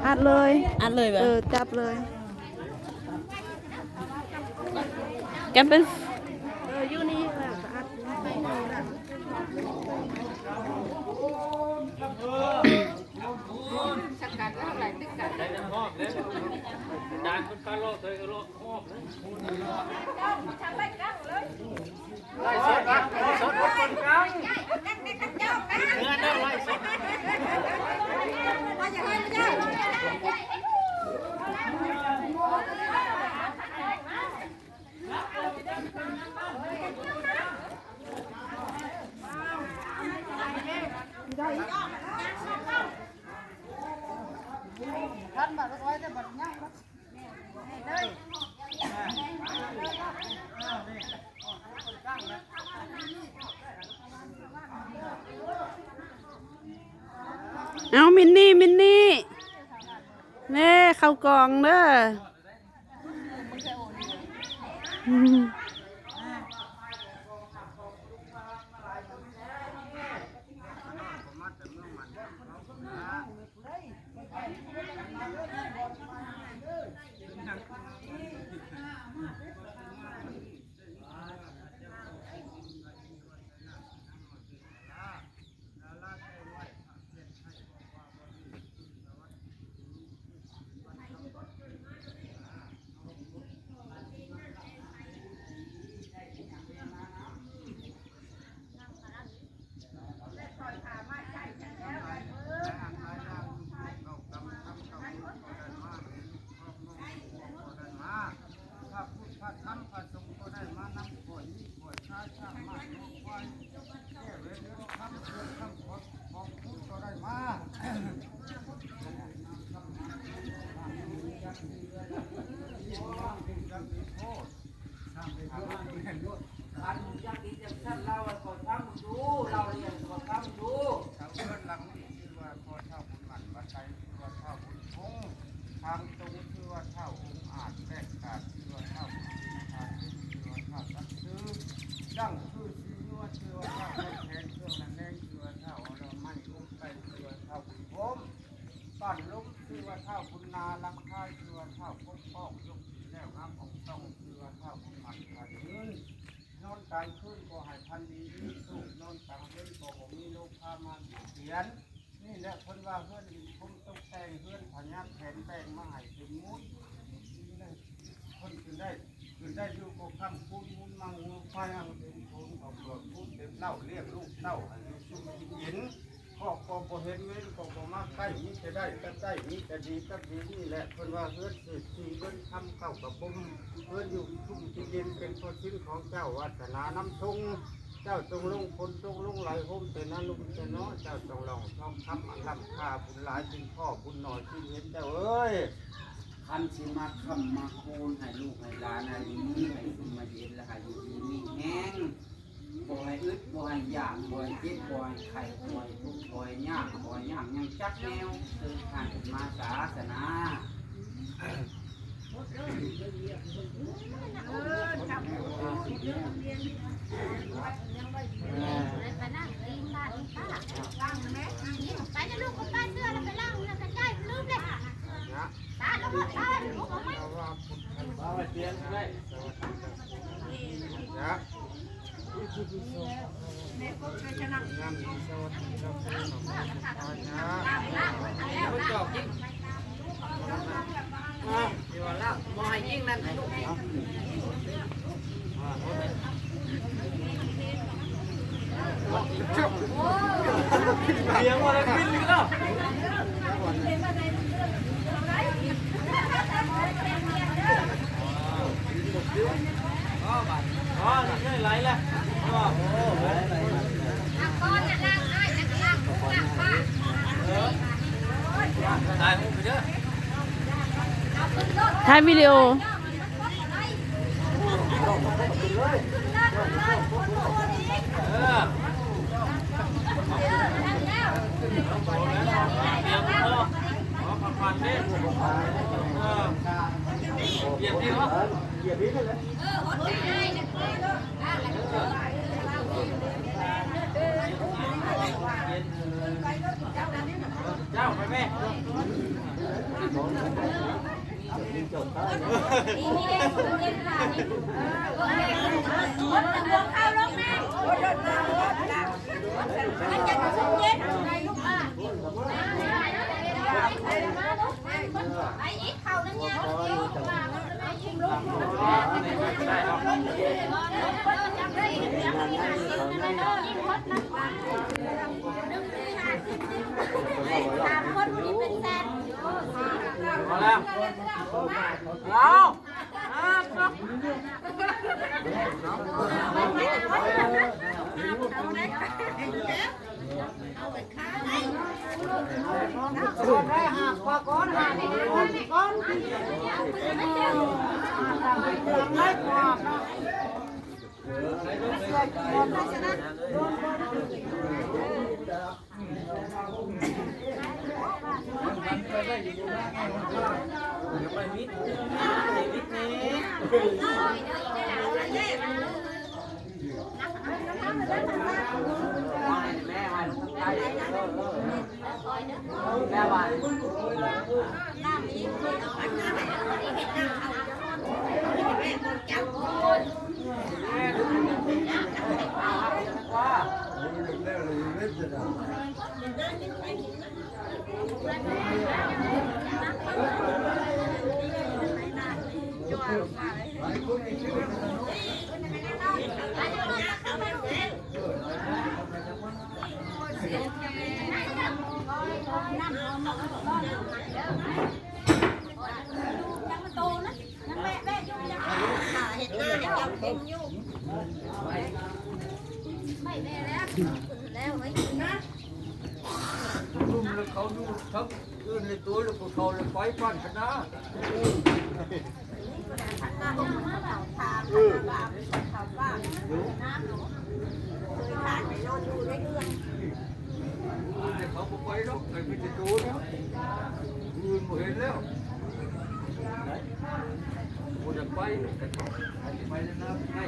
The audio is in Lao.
ອັດເລີຍ ອັດເລີຍບໍ່? ເອີ ຈັບເລີຍ ກັນເປັນ ເອີ ຢູ່ນີ້ແຫຼະ ອັດ. ເອົາ ມິນນີ້ ມິນນີ້ ແນ່ ເຂົ້າກ່ອງເດີ. ພະພຸດພະທຳພະສົງກໍໄດ້ມານຳ ຂ້ອຍມີຂ້ອຍຊາຍຊ້າງມ້າງົວຄວາຍ ແກ້ວແລະເງິນຄຳ ເຄື່ອງຄຳຂອງຂອງຄູນກໍໄດ້ມາ. ອັນຢ່າງນີ້ຈັ່ງຊັ້ນ ລາວກໍຟັງຢູ່ ລາວລຽນກໍຟັງຢູ່. ເຮືອນຫຼັງນີ້ຊື່ວ່າພໍ່ເຖົ້າບຸນໝັ້ນ ບ້ານໃດຊື່ວ່າທ້າວບຸນຄົງ ທາງຕົງຊື່ວ່າທ້າວອົງອາດ ແບກກາດຊື່ວ່າທ້າວບຸນສິງ ທາງເທິງຊື່ວ່າທ້າວສັກຊື່ ດັ່ງຄືສີນົວຊື່ວ່າທ້າວໄມ້ແຂນ ເຄື່ອງລະແນງຊື່ວ່າທ້າວອະລະໄມ ອົງໄກ່ຊື່ວ່າທ້າວບຸນໂຮມ ບ້ານລົມຊື່ວ່າທ້າວບຸນນາ ຫຼັງຄາຊື່ວ່າທ້າວປົກປ້ອງ ຍົກຂຶ້ນແລ້ວງາມອອງຕອງ ຊື່ວ່າທ້າວບຸນໝັ້ນ ໄປເງິນ ນອນກາງຄືນກໍໃຫ້ພັນດີມີໂຊກ ນອນກາງເວັນກໍບໍ່ມີໂລຄາມາບຽດບຽນ. ນີ້ແຫຼະເພິ່ນວ່າເຮືອນດິນຄົມຕົກແຕ່ງເຮືອນ ພະຍາດແຜນແບ່ງມາໃຫ້ເປັນມູນ ເພິ່ນຈຶ່ງໄດ້ ຈຶ່ງໄດ້ຢູ່ກໍຄ້ຳຄູນມູນມັງ ງົວຄວາຍອັງເຕັມໂຂງ ເຂົ້າເປືອກຄູນເຕັມເລົ້າ ລ້ຽງລູກເຕົ້າໃຫ້ຢູ່ຊຸ່ມກິນເຢັນ. ຄອກກໍບໍ່ເຫັນ ເວນກໍບໍ່ມາໃກ້ ມີແຕ່ໄດ້ກັບໄດ້ ມີແຕ່ດີກັບດີ. ນີ້ແຫຼະເພິ່ນວ່າເຮືອນເສດຖີເງິນຄຳເຂົ້າກະບຸມ ເຮືອນຢູ່ຊຸ່ມກິນເຢັນ ເປັນພໍ່ຊິນຂອງເຈົ້າ ວາສະໜານຳຊົງ. ເຈົ້າຈົ່ງລົງຝົນຕົກລົງໄຫຼ ໂຮມແຕ່ນະລຸມແຕ່ນໍ ເຈົ້າຈົ່ງລ່ອງທອງຄຳອັນລ້ຳຄ່າ ບຸນຫຼາຍຈຶ່ງພໍ້ ບຸນໜ້ອຍຈຶ່ງເຫັນ ເຈົ້າເອີຍ. ຄັນຊິມາຄ້ຳມາຄູນໃຫ້ລູກໃຫ້ຫຼານ ໃຫ້ມີໃຫ້ຊຸ່ມໃຫ້ເຢັນ ແລະ ໃຫ້ຢູ່ດີມີແຮງ ບໍ່ໃຫ້ອຶດ ບໍ່ໃຫ້ຢາກ ບໍ່ໃຫ້ເຈັບ ບໍ່ໃຫ້ໄຂ້ ບໍ່ໃຫ້ທຸກ ບໍ່ໃຫ້ຍາກ ບໍ່ໃຫ້ຍາກຫຍັງຈັກແນວ ເຊີນທ່ານຂຶ້ນມາສາສະໜາ. ຖ່າຍວິດີໂອ. ເຈົ້າໄປແມ່. ເອົາ ซุ່ມແລ້ວເຂົາຢູ່ທາງອື່ນແລ້ວ ໂຕແລ້ວພວກເຂົາແລ້ວໄປບ້ານຄະນາ. ເຂົາບໍ່ໄປດອກ ໄປມີແຕ່ໂຕນະ ອື່ນບໍ່ເຫັນແລ້ວ ບໍ່ໄດ້ໄປ ໄປແລ້ວນະ ໄປ.